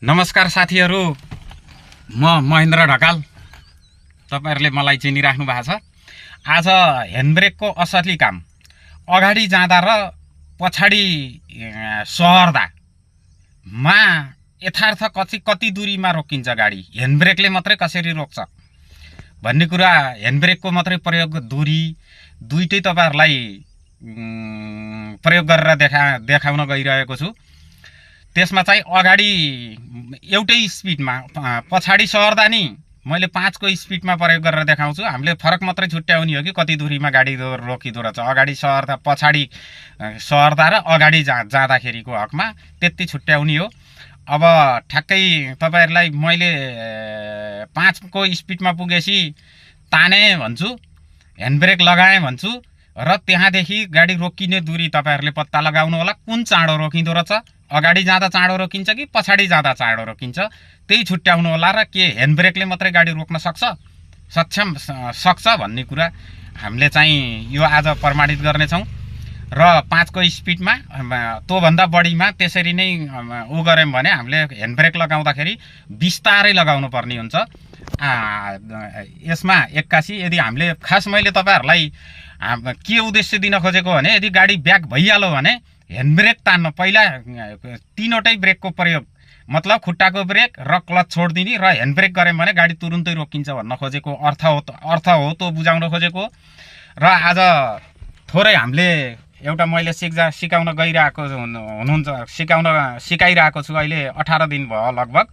नमस्कार साथीहरू, म महेन्द्र ढकाल। तपाईहरुले मलाई चिनिराख्नु भएको छ। आज ह्यान्डब्रेकको असली काम अगाडि जाँदा र पछाडि सर्दा मा यथार्थ कति दूरीमा रोकिन्छ गाडी, ह्यान्डब्रेकले मात्रै कसरी रोक्छ भन्ने कुरा, ह्यान्डब्रेकको मात्रै प्रयोग दूरी दुईटै तपाईहरुलाई प्रयोग गरेर देखाउन गइरहेको छु। त्यसमा चाहिँ अगाडि एउटै स्पिडमा, पछाडि सर्दा नि मैले 5 को स्पिडमा प्रयोग गरेर देखाउँछु। हामीले फरक मात्रै छुट्याउने हो कि कति दूरीमा गाडी रोकिदो रहेछ, अगाडि सर्दा पछाडि सर्दा र अगाडि जाँदाखेरिको हकमा त्यति छुट्याउने हो। अब ठ्याक्कै तपाईहरुलाई मैले 5 को स्पिडमा पुगेपछि ताने भन्छु, ह्यान्डब्रेक लगाए भन्छु र त्यहाँदेखि गाडी रोकिने दूरी तपाईहरुले पत्ता लगाउनु होला। कुन चाँडो रोकिँदो रहेछ, अगाडि जाँदा चाँडो रोकिन्छ कि पछाडि जाँदा चाँडो रोकिन्छ, त्यही छुट्याउनु होला। र के ह्यान्डब्रेकले मात्रै गाडी रोक्न सक्छ भन्ने कुरा हामीले चाहिँ यो आज प्रमाणित गर्नेछौँ। र 5 को स्पिडमा त्योभन्दा बढीमा त्यसरी नै उ गर्यौँ भने हामीले ह्यान्डब्रेक लगाउँदाखेरि बिस्तारै लगाउनु पर्ने हुन्छ। यसमा 81 यदि हामीले खास मैले तपाईहरुलाई के उद्देश्य दिन खोजेको भने, यदि गाडी ब्याक भइहाल्यो भने ह्यान्डब्रेक तान्नु, पहिला तीनवटै ब्रेकको प्रयोग, मतलब खुट्टाको ब्रेक र क्लच छोडिदिने र ह्यान्डब्रेक गऱ्यौँ भने गाडी तुरुन्तै रोकिन्छ भन्न खोजेको अर्थ हो त बुझाउन खोजेको। र आज थोरै हामीले एउटा मैले सिकाउन गइरहेको हुनुहुन्छ, सिकाइरहेको छु। अहिले 18 दिन भयो लगभग।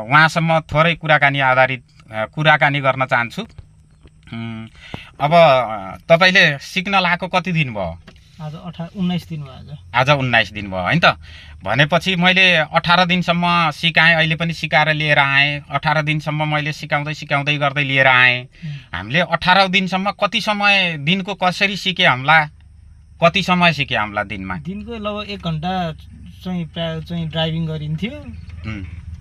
उहाँसम्म थोरै कुराकानी गर्न चाहन्छु। अब तपाईले सिक्न लागेको कति दिन भयो? आज 19 दिन भयो। आज 19 दिन भयो हैन त। भनेपछि मैले 18 दिनसम्म सिकाएँ, अहिले पनि सिकाएर लिएर आएँ। 18 दिनसम्म मैले सिकाउँदै गर्दै लिएर आएँ। हामीले 18 दिनसम्म कति समय दिनको कसरी सिके हामीलाई, कति समय सिके हामीलाई दिनमा? दिनको लगभग 1 घण्टा चाहिँ प्राय चाहिँ ड्राइभिङ गरिन्थ्यो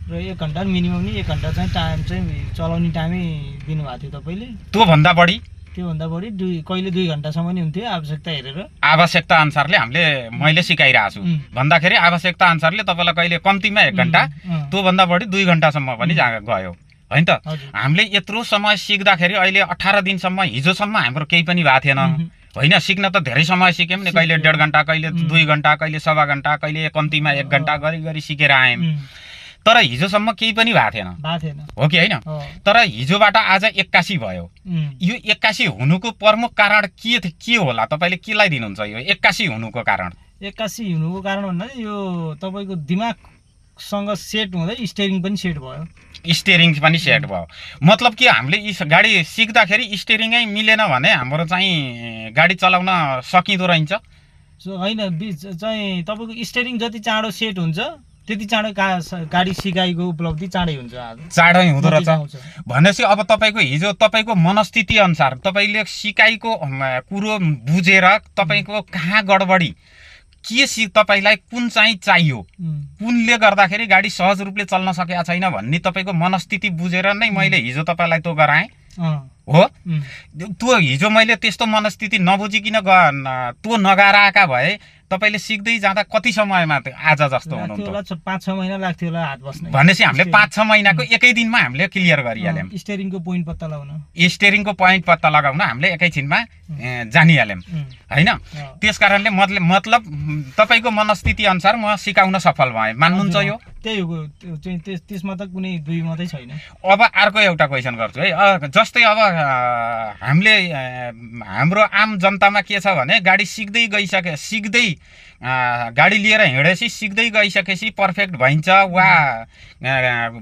र 1 घण्टा मिनिमम नि 1 घण्टा चाहिँ टाइम चाहिँ चलाउने टाइमै दिनुभएको थियो तपाईले। त्योभन्दा बढी कहिले 2 घण्टासम्म नि हुन्थ्यो, आवश्यकता हेरेर, आवश्यकता अनुसारले मैले सिकाइरहेको छु। भन्दाखेरि आवश्यकता अनुसारले तपाईलाई कहिले कम्तीमा 1 घण्टा, त्योभन्दा बढी 2 घण्टासम्म पनि गयो हैन त। हामीले यत्रो समय सिक्दाखेरि अहिले 18 दिनसम्म, हिजोसम्म हाम्रो केही पनि भएको थिएन होइन। सिक्न त धेरै समय सिक्यौँ नि, कहिले 1.5 घण्टा, कहिले 2 घण्टा, कहिले 1.25 घण्टा, कहिले कम्तीमा 1 घण्टा गरी सिकेर आयौँ। तर हिजोसम्म केही पनि भएको थिएन, हो कि होइन? तर हिजोबाट आज 81 भयो। यो 81 हुनुको प्रमुख कारण के होला? तपाईले केलाई दिनुहुन्छ यो 81 हुनुको कारण? 81 हुनुको कारण भन्दा यो तपाईको दिमागसँग सेट हुँदै स्टियरिङ पनि सेट भयो। मतलब कि हामीले गाडी सिक्दाखेरि स्टियरिङै मिलेन भने हाम्रो चाहिँ गाडी चलाउन सकिँदो रहन्छ होइन। चाहिँ तपाईको स्टियरिङ जति चाँडो सेट हुन्छ त्यति चाँडो गाडी सिकाइको उपलब्धि चाँडै हुँदो रहेछ। भनेपछि अब तपाईको मनस्थिति अनुसार तपाईले सिकाइको कुरो बुझेर तपाईको कहाँ गडबडी के तपाईलाई कुन चाहिँ चाहियो, कुनले गर्दाखेरि गाडी सहज रूपले चल्न सकेको छैन भन्ने तपाईको मनस्थिति बुझेर नै मैले हिजो तपाईलाई त्यो गराएँ हो। त्यो हिजो मैले त्यस्तो मनस्थिति नबुझिकिन त्यो नगराएका भए तपाईले सिक्दै जाँदा कति समयमा आज जस्तो हुनुहुन्थ्यो? 5-6 महिना लाग्थ्यो होला हात बस्न। भनेपछि हामीले 5-6 महिनाको एकै दिनमा हामीले क्लियर गरिहाल्यौँ। स्टियरिङको पोइन्ट पत्ता लगाउन हामीले एकैछिनमा जानिहाल्यौँ हैन। त्यसकारणले मतलब तपाईको मनस्थिति अनुसार म सिकाउन सफल भएँ, मान्नुहुन्छ यो? त्यही हो, त्यसमा त कुनै दुई मात्रै छैन। अब अर्को एउटा क्वेसन गर्छु है। जस्तै अब हाम्रो आम जनतामा के छ भने, गाडी सिक्दै गाडी लिएर हिँडेपछि सिक्दै गइसकेपछि पर्फेक्ट भइन्छ वा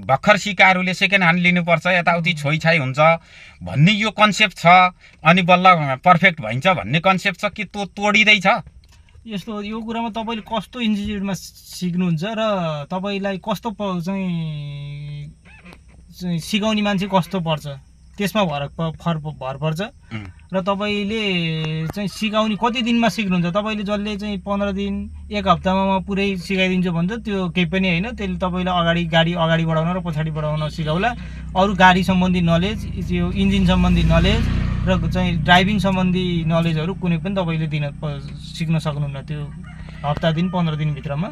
भर्खर सिकाहरूले सेकेन्ड ह्यान्ड लिनुपर्छ, यताउति छोइछाइ हुन्छ भन्ने यो कन्सेप्ट छ। अनि बल्ल पर्फेक्ट भइन्छ भन्ने कन्सेप्ट छ कि त्यो तोडिँदैछ? यस्तो यो कुरामा तपाईले कस्तो इन्स्टिट्युटमा सिक्नुहुन्छ र तपाईलाई कस्तो चाहिँ सिकाउने मान्छे कस्तो पर्छ त्यसमा भर पर्छ। र तपाईले चाहिँ सिकाउने कति दिनमा सिक्नुहुन्छ? तपाईले जसले चाहिँ 15 दिन 1 हप्तामा म पुरै सिकाइदिन्छु भन्छ त्यो केही पनि होइन। त्यसले तपाईलाई गाडी अगाडि बढाउन र पछाडि बढाउन सिकाउला। अरू गाडी सम्बन्धी नलेज, यो इन्जिन सम्बन्धी नलेज र चाहिँ ड्राइभिङ सम्बन्धी नलेजहरू कुनै पनि तपाईले सिक्न सक्नुहुन्न त्यो हप्ता दिन 15 दिन भित्रमा।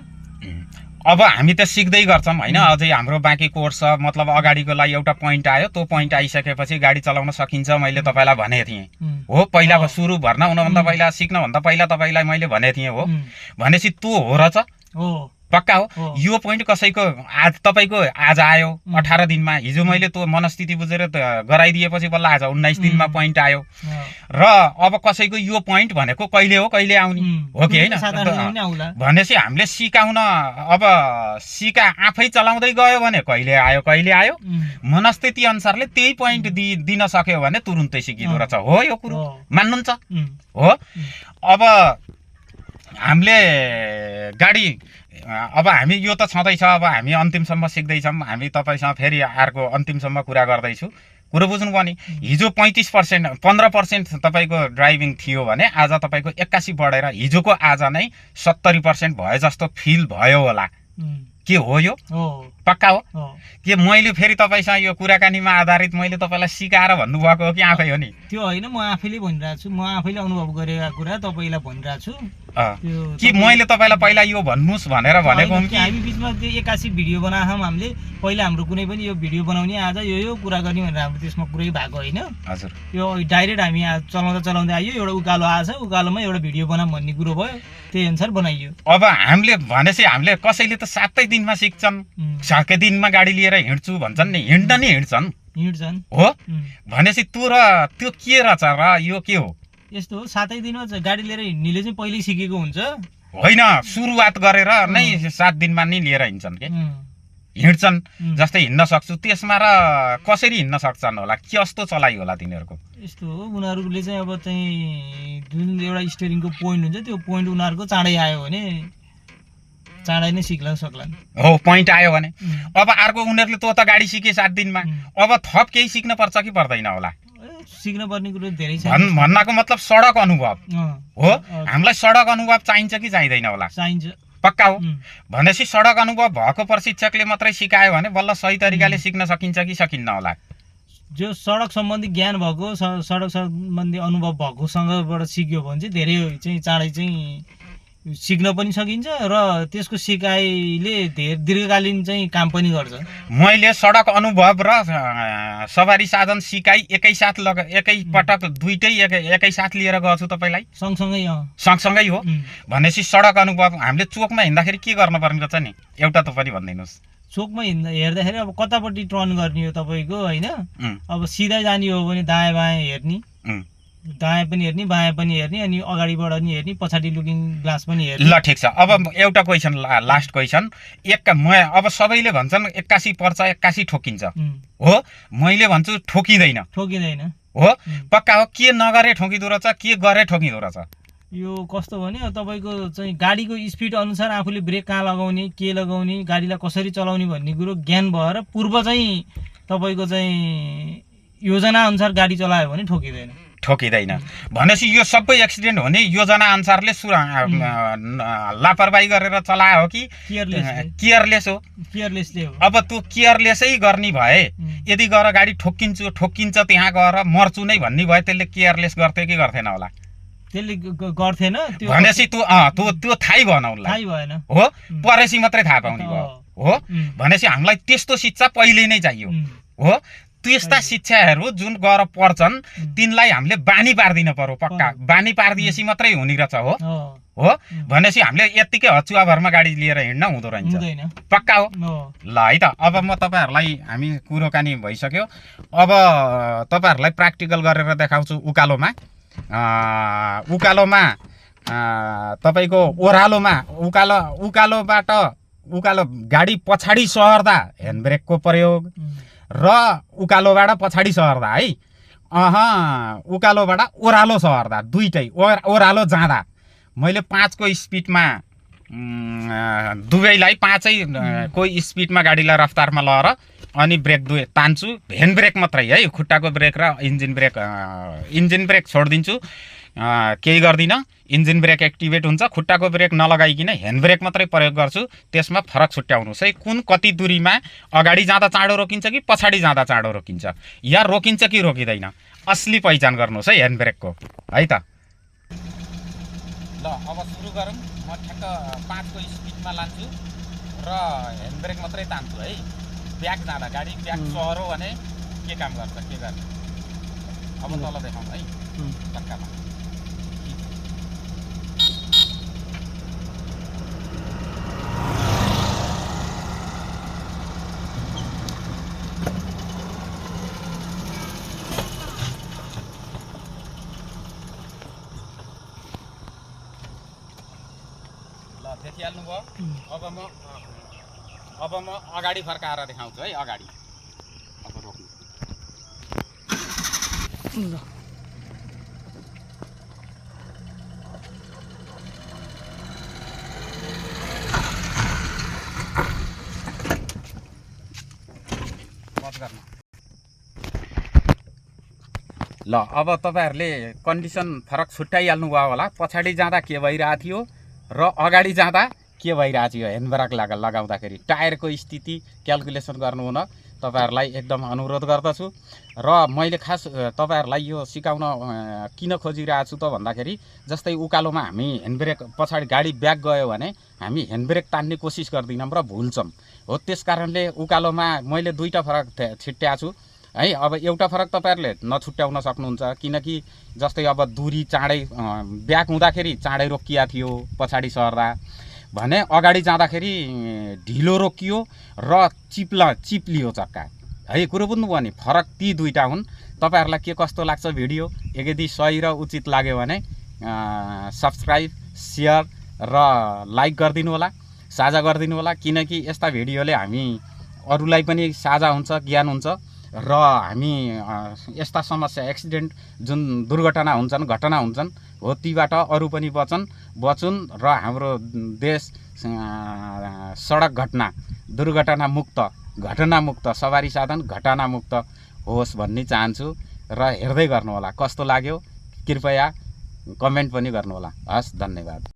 अब हामी त सिक्दै गर्छौँ होइन, अझै हाम्रो बाँकी कोर्स छ। मतलब अगाडिको लागि एउटा पोइन्ट आयो, त्यो पोइन्ट आइसकेपछि गाडी चलाउन सकिन्छ। मैले तपाईँलाई भनेको थिएँ हो, पहिला सुरु भर्ना हुनुभन्दा पहिला, सिक्नभन्दा पहिला तपाईँलाई मैले भनेको थिएँ हो। भनेपछि त्यो हो र छ, पक्का हो। यो पोइन्ट कसैको आज तपाईँको आज आयो 18 दिनमा, हिजो मैले त्यो मनस्थिति बुझेर गराइदिएपछि बल्ल आज 19 दिनमा पोइन्ट आयो। र अब कसैको यो पोइन्ट भनेको कहिले हो कहिले आउने हो कि होइन। भनेपछि हामीले सिकाउन अब आफै चलाउँदै गयो भने कहिले आयो कहिले आयो, मनस्थिति अनुसारले त्यही पोइन्ट दिन सक्यो भने तुरुन्तै सिकिँदो रहेछ हो। यो कुरो मान्नुहुन्छ हो। अब हामीले गाडी अब हामी यो त छँदैछ, अब हामी अन्तिमसम्म सिक्दैछौँ। हामी तपाईँसँग फेरि अर्को अन्तिमसम्म कुरा गर्दैछु। कुरो बुझ्नुभयो नि, हिजो 35% 15% तपाईँको ड्राइभिङ थियो भने आज तपाईँको 81 बढेर हिजोको आज नै 70% भयो जस्तो फिल भयो होला। के हो यो? पक्का हो कि मैले फेरि तपाईँसँग यो कुराकानीमा आधारित मैले तपाईँलाई सिकाएर भन्नुभएको हो कि आफै हो नि? त्यो होइन, म आफैले भनिरहेको छु, म आफैले अनुभव गरेको कुरा तपाईँलाई भनिरहेको छु कि मैले तपाईँलाई पहिला यो भन्नुहोस् भनेर भनेको कि हामी बिचमा त्यो 81 भिडियो बनाएको छौँ हामीले। पहिला हाम्रो कुनै पनि यो भिडियो बनाउने आज यो कुरा गर्ने भनेर हाम्रो त्यसमा कुरै भएको होइन। हजुर, यो डाइरेक्ट हामी चलाउँदै आयो, एउटा उकालो आएछ, उकालोमा एउटा भिडियो बनाऊँ भन्ने कुरो भयो, त्यही अनुसार बनाइयो। अब हामीले भनेपछि हामीले कसैले त 7 दिनमा सिक्छन्, 7 दिनमा गाडी लिएर हिँड्छु भन्छन् नि, हिँड्छन् हो। भनेपछि त्यो के रहेछ र यो के हो? यस्तो हो, 7 दिनमा गाडी लिएर हिँड्नेले चाहिँ पहिल्यै सिकेको हुन्छ होइन, सुरुवात गरेर नै 7 दिनमा नै लिएर हिँड्छन् के हिँड्छन्। जस्तै हिँड्न सक्छु त्यसमा र कसरी हिँड्न सक्छन् होला, के कस्तो चलाइ होला तिनीहरूको? यस्तो हो, उनीहरूले चाहिँ अब चाहिँ जुन एउटा स्टियरिङको पोइन्ट हुन्छ त्यो पोइन्ट उनीहरूको चाँडै आयो भने चाँडै नै सिक्ला सक्लान् हो। पोइन्ट आयो भने अब अर्को उनीहरूले त गाडी सिके 7 दिनमा, अब थप केही सिक्न पर्छ कि पर्दैन होला? सिक्न पर्ने कुरो धेरै छ। भन्नको मतलब सडक अनुभव हो। हामीलाई सडक अनुभव चाहिन्छ कि चाहिँदैन होला? चाहिन्छ, पक्का हो। भनेपछि सडक अनुभव भएको प्रशिक्षकले मात्रै सिकायो भने बल्ल सही तरिकाले सिक्न सकिन्छ कि सकिन्न होला? जो सडक सम्बन्धी ज्ञान भएको, सडक सम्बन्धी अनुभव भएकोसँगबाट सिक्यो भने चाहिँ धेरै चाहिँ चाँडै चाहिँ सिक्न पनि सकिन्छ र त्यसको सिकाइले दीर्घकालीन चाहिँ काम पनि गर्छ। मैले सडक अनुभव र सवारी साधन सिकाइ एकैपटक दुईटै एकैसाथ लिएर गएको छु तपाईँलाई सँगसँगै हो। भनेपछि सडक अनुभव हामीले चोकमा हिँड्दाखेरि के गर्नुपर्ने रहेछ नि, एउटा त पनि भनिदिनुहोस्। चोकमा हेर्दाखेरि अब कतापट्टि टर्न गर्ने हो तपाईँको होइन। अब सिधै जाने हो भने दायाँ बायाँ हेर्ने, दायाँ पनि हेर्ने बायाँ पनि हेर्ने, अनि अगाडिबाट पनि हेर्ने, पछाडि लुकिङ ग्लास पनि हेर्ने। ल ठिक छ। अब एउटा क्वेसन, लास्ट क्वेसन। अब सबैले भन्छन् 81 पर्छ, 81 ठोकिन्छ हो। मैले भन्छु ठोकिँदैन हो। पक्का हो। के नगरे ठोकिँदो रहेछ, के गरे ठोकिँदो रहेछ? यो कस्तो भने तपाईँको चाहिँ गाडीको स्पिड अनुसार आफूले ब्रेक कहाँ लगाउने, के लगाउने, गाडीलाई कसरी चलाउने भन्ने कुरो ज्ञान भएर पूर्व चाहिँ तपाईँको चाहिँ योजना अनुसार गाडी चलायो भने ठोकिँदैन। भनेपछि यो सबै एक्सिडेन्ट हुने योजना अनुसारले लापरवाही गरेर चलायो हो कि केयरलेस हो? केयरलेसले हो। अब त्यो केयरलेसै गर्ने भए, यदि गएर गाडी ठोकिन्छ त्यहाँ गएर मर्छु नै भन्ने भए त्यसले केयरलेस गर्थ्यो कि गर्थेन होला? त्यसले गर्थेन। भनेपछि त्यो थाहै भएन उसलाई हो, परेपछि मात्रै थाहा पाउने भयो हो। भनेपछि हामीलाई त्यस्तो शिक्षा पहिले नै चाहियो हो। त्यस्ता शिक्षाहरू जुन गएर पढ्छन् तिनलाई हामीले बानी पारिदिन पर्यो। पक्का बानी पारिदिएपछि मात्रै हुने रहेछ हो। भनेपछि हामीले यत्तिकै हचुवाभरमा गाडी लिएर हिँड्न हुँदो रहेछ, पक्का हो। ल है त, अब म तपाईँहरूलाई हामी कुरोकानी भइसक्यो। अब तपाईँहरूलाई प्र्याक्टिकल गरेर देखाउँछु। उकालोमा तपाईँको उकालो गाडी पछाडि सर्दा ह्यान्डब्रेकको प्रयोग र उकालोबाट पछाडि सर्दा है, उकालोबाट ओह्रालो सर्दा दुईटै, ओह्रालो जाँदा मैले 5 को स्पिडमा दुवैलाई 5 को स्पिडमा गाडीलाई रफ्तारमा लएर अनि ब्रेक तान्छु। ह्यान्ड ब्रेक मात्रै है, खुट्टाको ब्रेक र इन्जिन ब्रेक छोडिदिन्छु, केही गर्दिनँ। इन्जिन ब्रेक एक्टिभेट हुन्छ, खुट्टाको ब्रेक नलगाइकन ह्यान्ड ब्रेक मात्रै प्रयोग गर्छु। त्यसमा फरक छुट्याउनुहोस् है, कुन कति दूरीमा अगाडि जाँदा चाँडो रोकिन्छ कि पछाडि जाँदा चाँडो रोकिन्छ, या रोकिन्छ कि रोकिँदैन, असली पहिचान गर्नुहोस् है ह्यान्ड ब्रेकको है त। ल अब सुरु गरौँ। म ठ्याक्क 5 को स्पिडमा लान्छु र र ह्यान्ड ब्रेक मात्रै तान्छु है। ब्याक जाँदा गाडी ब्याक सरो भने के काम गर्छ के गर्ने। अब तल देखाउँ है चक्कामा। देखिहाल्नु भयो। अब म अगाडि फर्काएर देखाउँछु है। अगाडि अब रोक्नु। ल अब तपाईहरुले कन्डिसन फरक छुट्याइहाल्नु भयो होला। पछाडि जाँदा के भइरहेको थियो र अगाडि जाँदा के भइरहेको थियो। ह्यान्ड ब्रेक लगाउँदाखेरि टायरको स्थिति क्याल्कुलेसन गर्नु हुन तपाईहरुलाई एकदम अनुरोध गर्दछु। र मैले खास तपाईहरुलाई यो सिकाउन किन खोजिरहेको छु त भन्दाखेरि जस्तै उकालोमा हामी ह्यान्ड ब्रेक पछाडि गाडी ब्याक गयो भने हामी ह्यान्ड ब्रेक तान्ने कोसिस गर्दैनौँ र भुल्छौँ। हो त्यसकारणले उकालोमा मैले दुईटा फरक छिट्याएको छु है। अब एउटा फरक तपाईहरुले नछुट्याउन सक्नुहुन्छ किनकि जस्तै अब दूरी चाँडै ब्याक हुँदाखेरि चाँडै रोकिया थियो पछाडि सर्दा भने अगाडि जाँदाखेरि ढिलो रोकियो र चिप्लियो चक्का है। कुरो बुझ्नुभयो नि फरक ती दुईटा हुन्। तपाईहरुलाई के कस्तो लाग्छ भिडियो यदि सही र उचित लाग्यो भने सब्स्क्राइब शेयर र लाइक गरिदिनु होला, साझा गरिदिनु होला किनकि यस्ता भिडियोले हामी अरूलाई पनि साझा हुन्छ, ज्ञान हुन्छ र हामी यस्ता समस्या एक्सिडेन्ट जुन दुर्घटना हुन्छन् घटना हुन्छन् हो तीबाट अरू पनि बचुन् र हाम्रो देश सडक घटना दुर्घटना मुक्त सवारी साधन घटना मुक्त होस् भन्ने चाहन्छु र हेर्दै गर्नु होला। कस्तो लाग्यो कृपया कमेन्ट पनि गर्नु होला। हस् धन्यवाद।